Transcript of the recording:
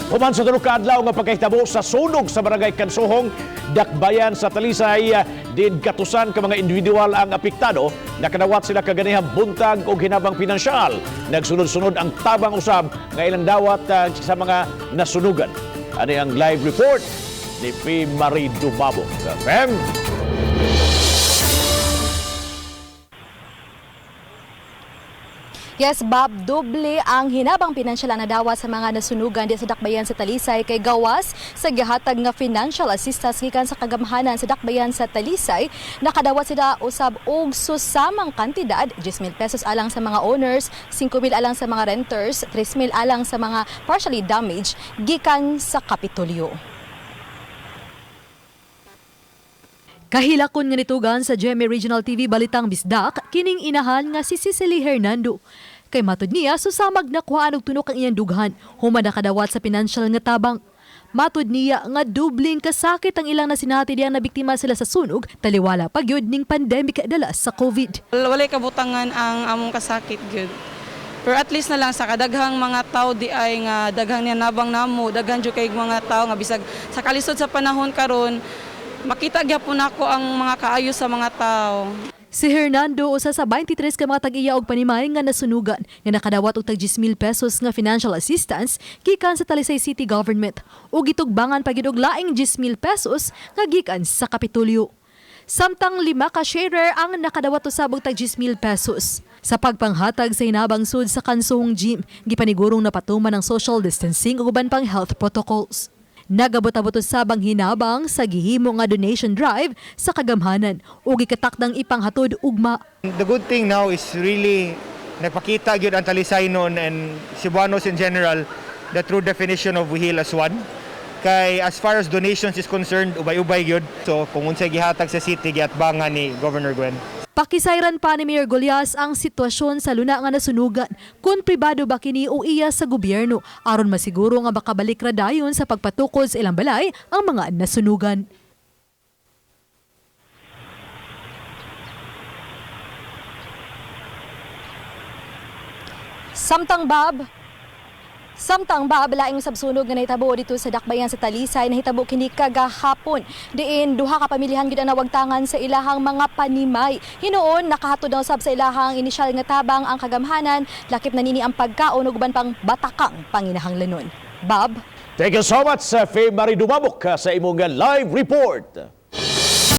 Human sa tulo ka adlaw nga pagkahitabo sa sunog sa barangay Kansuhong, Dakbayan sa Talisay, din katusan ka mga individual ang apektado, nakadawat sila kaganihang buntag og hinabang pinansyal. Nagsunod-sunod ang tabang usab nga ilang dawat sa mga nasunugan. Ani ang live report ni P. Marie Dumabo. Fem? Yes, Bob, doble ang hinabang pinansyal ang nadawat sa mga nasunugan di sa Dakbayan sa Talisay kay gawas sa gihatag nga financial assistance gikan sa kagamhanan sa Dakbayan sa Talisay. Nakadawat sila usab og susamang kantidad, 10,000 pesos alang sa mga owners, 5,000 alang sa mga renters, 3,000 alang sa mga partially damaged gikan sa Kapitolyo. Kahilakon nga nitugan sa GMA Regional TV Balitang Bisdak, kining inahan nga si Cecily Hernando. Kay matud niya, susamag nakuhaan og tunok ang iyang dughan, human nakadawat sa pinansyal nga tabang. Matud niya nga dubling kasakit ang ilang nasinati diyang nabiktima sila sa sunog, taliwala pagyud ning pandemic dala sa COVID. Walay kabutangan ang among kasakit gyud. Pero at least na lang sa kadaghang mga tao di ay nga daghang niya nabang namo, daghan jud kay mga tao nga bisag sa kalisod sa panahon karon makita gyapon nako ang mga kaayo sa mga tao. Si Hernando usa sa 23 ka mga tag-iya og panimay nga nasunugan nga nakadawat og tag 10,000 pesos nga financial assistance gikan sa Talisay City Government ug gitugbangan pa gyud og laing 10,000 pesos nga gikan sa Kapitolyo. Samtang lima ka sharer ang nakadawat usab og tag 10,000 pesos. Sa pagpanghatag sa hinabang sud sa Kansuhong Gym, gipanigurong napatuman ang social distancing ug uban pang health protocols. Nagabot-abot usab ang hinabang sa gihimo nga donation drive sa kagamhanan ug gikatakdang ipanghatod ugma. The good thing now is really nagpakita gyud ang Talisaynon and Cebuanos in general the true definition of we heal as one. Kay as far as donations is concerned, ubay-ubay gyud. So kung unsay gihatag sa city giatbangan ni Governor Gwen. Pakisayran pa ni Mayor Golias ang sitwasyon sa luna nga nasunugan kung pribado ba kini o iya sa gobyerno aron masiguro nga makabalik ra dayon sa pagpatukod sa ilang balay ang mga nasunugan. Samtang Bob, laing usab sunog nga nahitabo dito sa Dakbayan sa Talisay, nahitabo kini kagahapon. Diin duha ka pamilyahan gid ang nawagtangan sa ilahang mga panimay. Hinuon nakahatod na usab sa ilahang inisyal nga tabang ang kagamhanan, lakip na nini ang pagkaon ug uban pang batakang panginahanglanon. Bob. Thank you so much, Faye Marie Dumabok, sa imong live report.